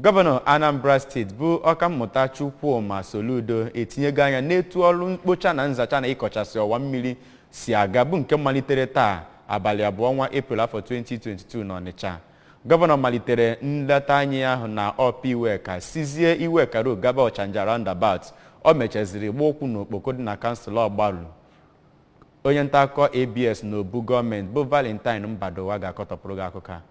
Gọvanọ Anambra Steeti bụ Ọkammụta Chukwuma Soludo etinyego anya n'etu ọrụ mkpocha na nzacha na ịkọchasị ọwa mmiri si aga, bụ nke malitere taa, abalị 2 ọnwa Eprel, afọ 2022 n'Ọnịcha. Gọvanọ malitere nleta anyị ahụ na Upper Iweka, sizie Iweka Road gaba Ọchanja Roundabout. O mechaziri gba ụkwụ n'Okpoko dị na kansụl Ọgbaru. Onye nta akụkọ ABS n'obu gọọmenti bụ Valentine Mbadowa ga-akọtọpụrụ gị akụkọ a.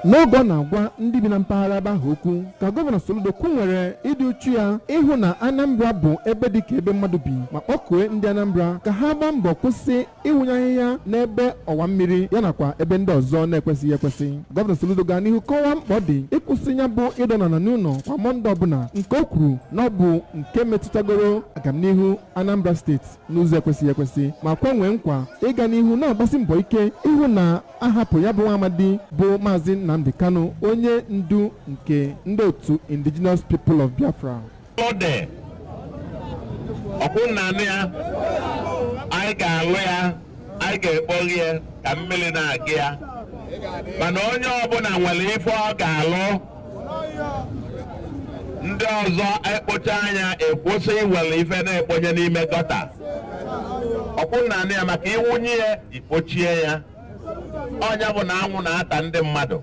N'oge ọ na-agwa ndị bi na mpaghara ebe ahụ okwu, ka Gọvanọ Soludo kwunwere ịdị uchu ya ịhụ na Anambra bụ ebe dị ka ebe mmadụ bi, ma kpọkue ndị Anambra ka ha gbaa mbọ kwụsị ịwụnye ahịhịa n'ebe ọwa mmiri ya nakwa ebe ndị ọzọ na-ekwesịghị ekwesị. Gọvanọ Soludo gaa n'ihu kọwaa mkpa ọ dị ịkwụsị ya bụ ịdọnala n'ụlọ kwa Mọnde ọbụla, nke o kwuru na ọ bụ nke metụtagoro agamnihu Anambra Steeti n'ụzọ ekwesịghị ekwesị, ma kwenwee nkwa ịga n'ihu na-agbasi mbọ ike ịhụ na ahapụ ya bụ nwa amadi bụ Maazị Nnamdi Kanu, onye ndu nke ndị otu Indigenous People of Biafra. Ọ dị ọkwụ nna anụ ya, anyị ga-alụ ya, anyị ga-ekpoghi ya ka mmiri na-aga ya, mana onye ọbụla nwere ife ọ ga-alụ. Ndị ọzọ ekpocha anya, ekwụsị iwere ife na-ekponye n'ime gutter. Ọkwụ nna anụ ya, maka iwunye ya, ikpochie ya, ọnya bụ na anwụ na-ata ndị mmadụ,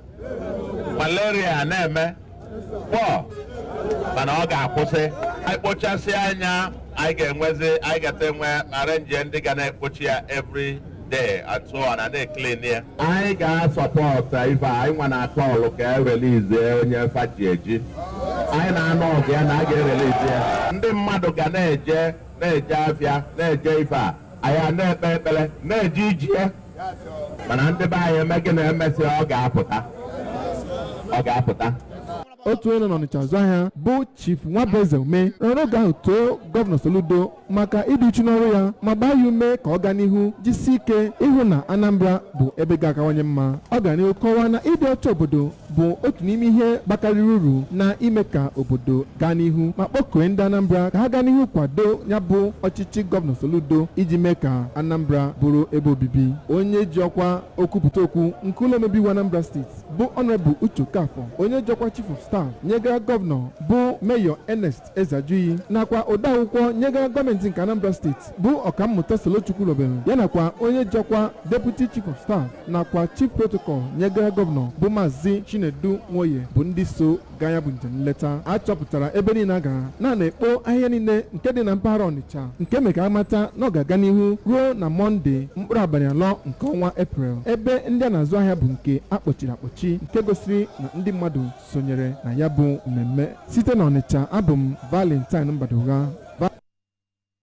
malaria na-eme kpọọ, mana ọ ga-akwụsị. Anyị kpochasị anya, anyị ga-enwezi, anyị gata enwe arrange ndị ga na-ekpochi ya every day and so on, na na-eclean ya. Anyị ga-asupport ife a. Anyị nwa na-akọ ọlụ ka e release onye faji eji. Anyị na-anụ ọgụ ya na a ga-erelease ya. Ndị mmadụ ga na-eje na-eje afịa, na-eje ife a. Anyị a na-ekpe ekpere, na-eje ijie, mana ndị be anyị eme gị na-emesị, ọ ga-apụta, ọ ga-apụta. Otu onye nọ n'Ọnịcha azụ ahịa bụ Chief Nwabeze Ume rọrọ oge ahụ too Gọvanọ Soludo maka ịdị uchu n'ọrụ ya, ma gbaa ya ume ka ọ gaa n'ihu jisie ike ịhụ na Anambra bụ ebe ga-akawanye mma. Ọ gara n'ihu kọwaa na ịdị ọcha obodo bụ otu n'ime ihe bakarịrị uru na ime ka obodo gaa n'ihu, ma kpọkue ndị Anambra ka ha gaa n'ihu kwado ya bụ ọchịchị Gọvanọ Soludo iji mee ka Anambra bụrụ ebe obibi. Onye ji ọkwa okwupụta okwu nke ụlọ omebe iwu Anambra Steeti bụ Honorable Uche Okafor, onye ji ọkwa Chief of Staff nyegara gọvanọ bụ Mayor Ernest Ezeajughi, nakwa odeakwụkwọ nyegara gọọmenti nke Anambra Steeti bụ Ọkammụta Solochukwu Robere ya, nakwa onye ji ọkwa Deputy Chief of Staff nakwa Chief Protocol nyegara gọvanọ bụ Maazị Chinedu Nwoye bụ ndị so gaa ya bụ njem nleta. A chọpụtara ebe niile a gara na na-ekpo ahịhịa niile nke dị na mpaghara Ọnịcha, nke mere ka amata na ọ ga-aga n'ihu ruo na Mọnde, mkpụrụ abalị 4 nke ọnwa Eprel. Ebe ndị a na-azụ ahịa bụ nke akpọchiri akpọchi, nke gosiri na ndị mmadụ sonyere na ya bụ mmemme. Site n'Ọnịcha, abụ m Valentine Mbadugha.